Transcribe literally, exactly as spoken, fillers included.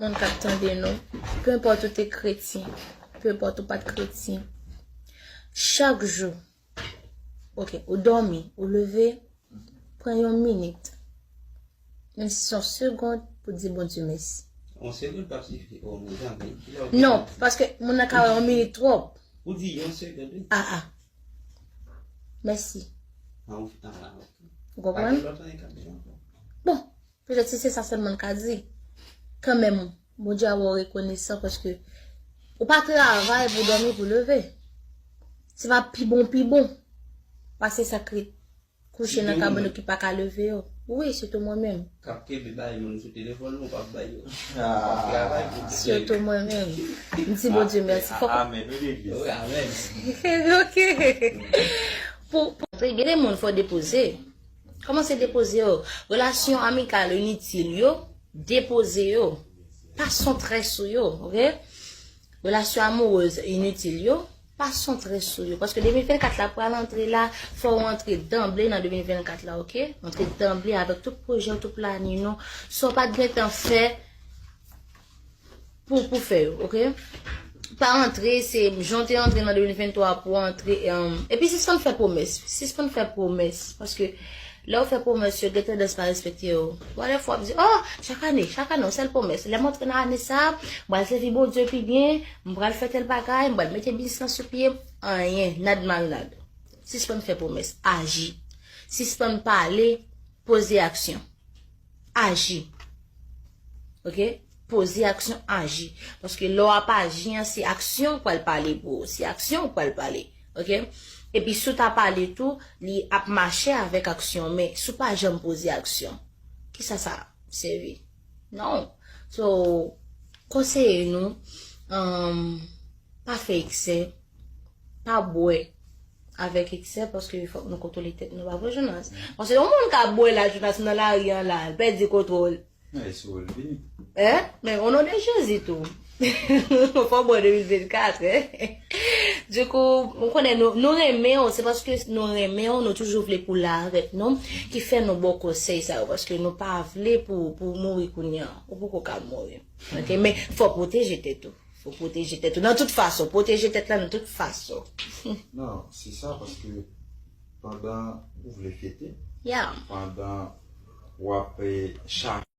Moun k ap tande nou, pe enpòt ou te kretyen, pe enpòt ou pa t kretyen, chak jou, ok, ou dòmi, ou leve, pran yon minit, menm si se yon segond, pou di Bondye mèsi. Yon segond p ap sifi. Oh, mon zanmi, kilè w... Non, paske moun nan ka wè yon minit twòp. Ou di yon segond, wi. Ah, ah. Mèsi. Ah, ou fi-, ah, ah, ok. Ou konprann? Pa gen lòt anyen k ap di ankò. Bon, petèt si se sa sèlman l ka di. Kanmenm, Bondye a wè w rekonesan paske ou pa travay pou dòmi, pou leve. Se pa pi bon, pi bon. Pase sa k ret kouche nan kabann yo ki pa ka leve yo. Wi, sitou mwen menm. K ap kenbe bay moun sou telefòn, ou p ap bay yo. W ap travay pou... Sitou mwen menm. M di Bondye mèsi. Fòk... Amèn, wi, legliz. Wi, amèn. Ok. Pou, pou, gen de moun fò depoze. Kòmanse depoze yo. Relasyon amikal initil yo, depoze yo. Pa santre sou yo, ok? Relasyon amourèz initil yo, pa santre sou yo. Paske de mil vennkat la pral antre la, fò w antre danble nan de mil vennkat la, ok? Antre danble avèk tout pwojè w, tout planin nou. Sa w pa t gentan fè pou, pou fè yo, ok? Pa antre, se jan w te antre nan de mil venntwa pou w antre, um, epi sispann fè pwomès. Sispann fè pwomès. Paske lè w fè pwomès, yo gen tandans pa respekte yo. Whatever, w ap di, oh, chak ane, chak ane, yon sèl pwomès. Lè m antre nan ane sa, m pral sèvi Bondye pi byen, m pral fè tèl bagay, m pral mete biznis lan sou pye. Anyen, nad mal nad. Sispann fè pwomès, aji. Sispann pale, poze aksyon. Aji. Ok? Poze aksyon, aji. Paske lè w ap aji an, se aksyon k pral pale pou ou. Se aksyon k pral pale. Ok? Epi si w ta pale tou, li ap mache avèk aksyon. Men si w pa janm poze aksyon, kisa sa sèvi? Non. So, konseye nou, um, pa fè eksè, pa bwè avèk eksè, paske fòk nou kontwole tèt nou, pa vre, Jonas? Paske yon moun ka bwè la, Jonas, nan lari an la, l pèdi kontwòl. Nan, e sou ou l vini. Hein? Men, o non de Jezi tou. Fò bwè de mil vennkat, hein? Dikou, ou konnen nou, nou renmen w, se paske nou renmen w, nou toujou vle pou w la avèk nou, ki fè nou ba w konsèy sa yo, paske nou pa vle pou, pou w mouri kounye a. Ou poko ka mouri. Ok? Men, fò w pwoteje tèt ou. Fò pwoteje tèt ou nan tout fason. Pwoteje tèt la nan tout fason. Non, se sa, paske pandan ou vle fete, yeah, pandan w ap, eh, chache